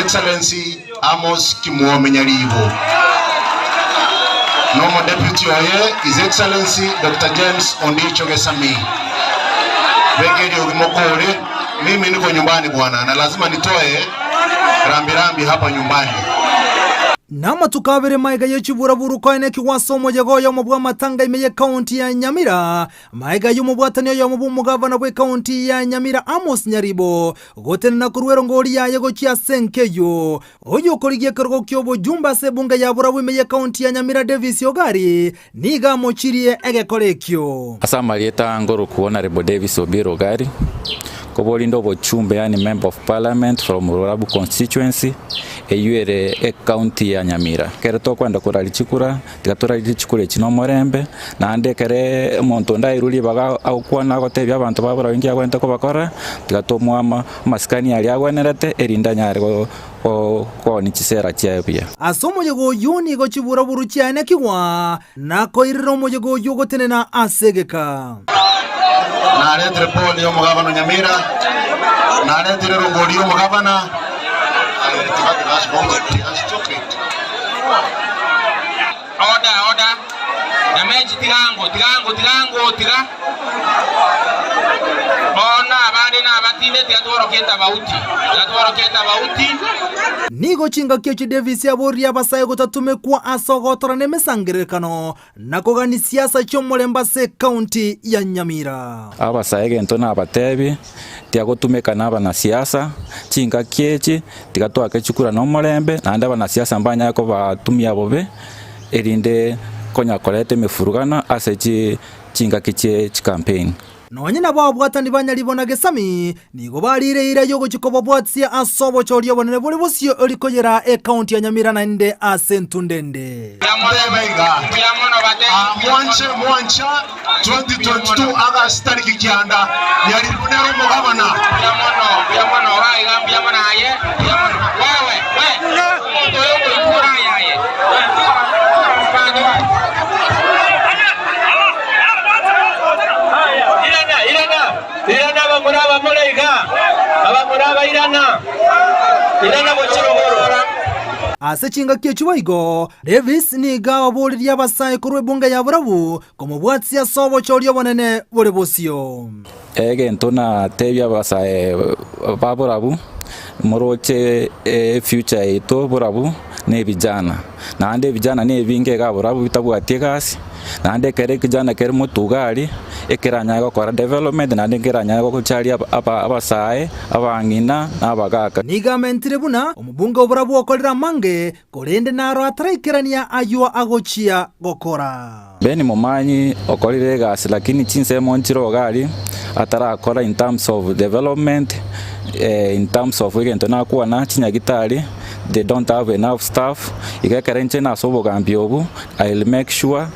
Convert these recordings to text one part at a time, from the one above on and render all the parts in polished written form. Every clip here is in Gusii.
Excellency Amos Kimwome Nyaribo, na omodeputy oye His Excellency Doctor James Ondicho Gesami. Beka eriogi mokore, mimi niko nyumbani bwana na lazima nitoe rambirambi hapa nyumbani. Namatuko abere magega ye chiburaburu koenekigwa ase omoyega oyomo bw'amatanga ime y'ekaunti ya Nyamira, magega y'omobwatani oyomo bw'omogavana bw'ekaunti ya Nyamira Amos Nyaribo gotenena korwa erongori yaye gochia ase enka eyio. Oyokorigia ekerogo ki'obojumbe ase ebunge ya Burabwo ime y'ekaunti ya Nyamira Davis Ogari nigo amochirie egekora ekio. Ase amarieta ngorokwa Honourable Davis Obiero Ogari, koborinde obochumbe yaani Member of Parliament from Rurabu Constituency, eywo ere ecounty ya Nyamira. Ekero tokwenda koraria chikura, tiga torarie chikura echi nomorembe, naende ekere omonto onde airwe ribaga agokwana agotebia abanto ba barabwo inki agwenerete kobakora, tiga tomoe amasikani aria agwenerete erinde anyare koonia chisera chiaye buya. Ase omoyega oyio nigo chiburaburu chiaenekigwa, na koirera omoyega oyio gotenena ase egeka. Naretire Paul omogabana o Nyamira, naretire Rongori omogabana. Order, order. Nyamechi tigango, tigango, tigango, tiga. Bono abande nabatinde tiga tworokie etabauti. Tiga tworokie etabauti. Nigo chingaki echi Davis aboririe abasae gotatumekwa ase ogotorana emesangererekano na kogania siasa chi'omorembe ase ekaunti ya Nyamira. Abasae egento nabatebi, tiagotumeka nabanasiasa, chingaki echi tiga toake chikura nomorembe, naende abanasiasa mbanyare kobatumia bobe, erinde konya koreta emefurugano ase chingaki chie chikampeni. Nonya nabo ababwatani ba Nyaribo na Gesami nigo bariire eira y'ogochia kobabwatia ase obochori obonene bore bosio rikoyera ekaunti ya Nyamira naende ase entunda ende. Ntebe iga, Mwanche mwancha 2022 August tariki kianda, Nyaribo nere omogabana. Irana, irana, irana abamura abamore iga, abamura abairana, irana gochia rogoro. Ase chingaki echio boigo, Davis nigo ababoririe abasae korwa ebunge ya Borabu komobwatia ase obochori obonene bore bosio. Egento natebie abasae ba Borabu, moroche efuture yaito Borabu na ebijana, naende ebijana na ebinge iga Borabu bitabwati egasi, naende ekero ekijana kere motuga aria, ekeranyare gokora development naende nkeranyare gocharia abasae, abang'ina, na abagaka. Nigo amentire buna omobunge o Borabu okorire amange, korende naro ataraikerania ayio agochia gokora. Ben Momanyi okorire egasi lakini chinsemo nchire iga aria atarakora in terms of development, in terms of egento nakwana chinyagitari they don't have enough staff, iga ekero inche nase obogambi obo I will make sure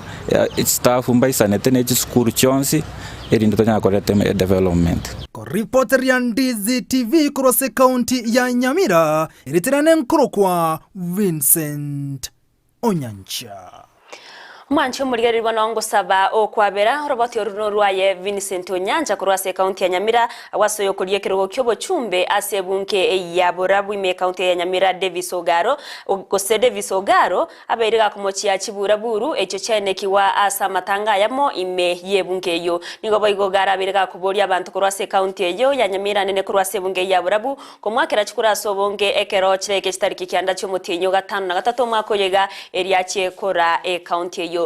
staff mbaisanete ne chisukuru chionsi erinde tonyare koreta edevelopment. Koripoteria Ndizi TV korwa ase ekaunti ya Nyamira, eritere nenkorokwa Vincent Onyancha. Omwanchi omorigereria bono ngosaba okwabera oroboti oru norwaye Vincent Onyancha korwa ase ekaunti ya Nyamira agwo ase oyokoria ekerogo kiobochumbe ase ebunge ya Borabu ime ekaunti ya Nyamira Davis Ogaro gose Davis Ogaro abeire gakomochia chibura buru echio chiaenekigwa ase amatanga ayamo ime yebunge eyio. Nigo boigo Ogaro abeire gakoboria abanto korwa ase ekaunti eyio ya Nyamira nene korwa ase ebunge ya Borabu Komoakera chikura ase obonge ekero chiraike chitariki kianda chi'omotienyi o gatano na gatato omwaka oyo iga, erio achie koraa ekaunti eyio.